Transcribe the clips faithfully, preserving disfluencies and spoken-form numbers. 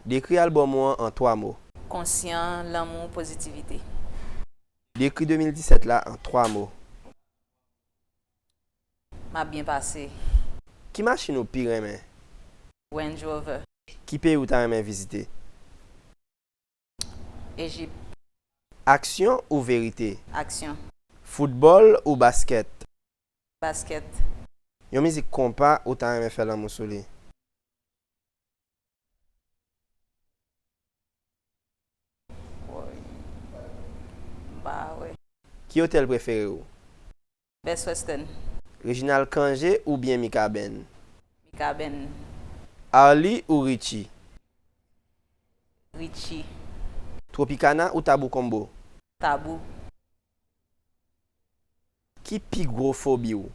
Dekri albòm ou an an twa mo. Konsyan, lanmou, pozitivite. Dekri de mil disèt la an twa mo. M ap byen pase. Ki machin ou pi renmen? Range Rover. Ki peyi ou ta renmen vizite? Ejip. Aksyon ou verite? Aksyon. Foutbòl ou baskèt? Baskèt. Yon mizik konpa ou ta renmen fè lanmou sou li? Woy. M pa wè. Ki otèl prefere w? Best Western. Reginald Cangé oubyen Mikaben? Mikaben. Arly ou Richie? Richie. Tropicana ou Tabou Combo? Tabou. Ki pi gwo fobi w?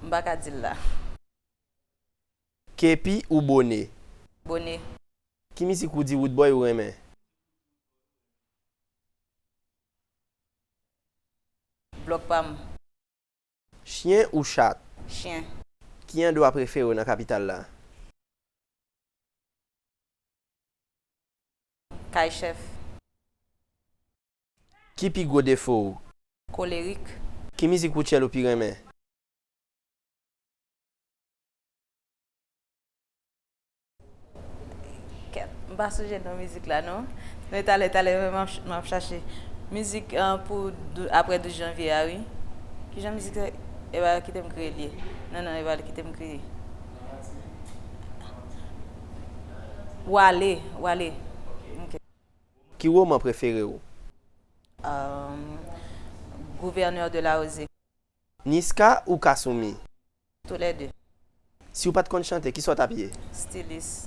M pa ka di l la. Kepi ou bone? Bone. Ki mizik Roody Roodboy ou renmen? Blòk pa m. Chyen ou chat? Chyen. Ki andwa prefere w nan kapital la? Kay chèf. Ki pi gwo defo w? Kolerik. Ki mizik Rutshelle ou pi renmen? Kèt, m pa sonje non mizik la non. Men talè talè m ap ch- m ap chache. Mizik an pou dou- apre douz janvye a wi. Kijan mizik sa? Epa kite m kreye l ye. Non non epa kite m kreye. Wale, Wale. Ok. Ki woman prefere w? Um, Gouverneur de la Rosée. Niska ou Kasumi? Tou lè de. Si w pa t konn chante, kisa w t ap ye? Stilis.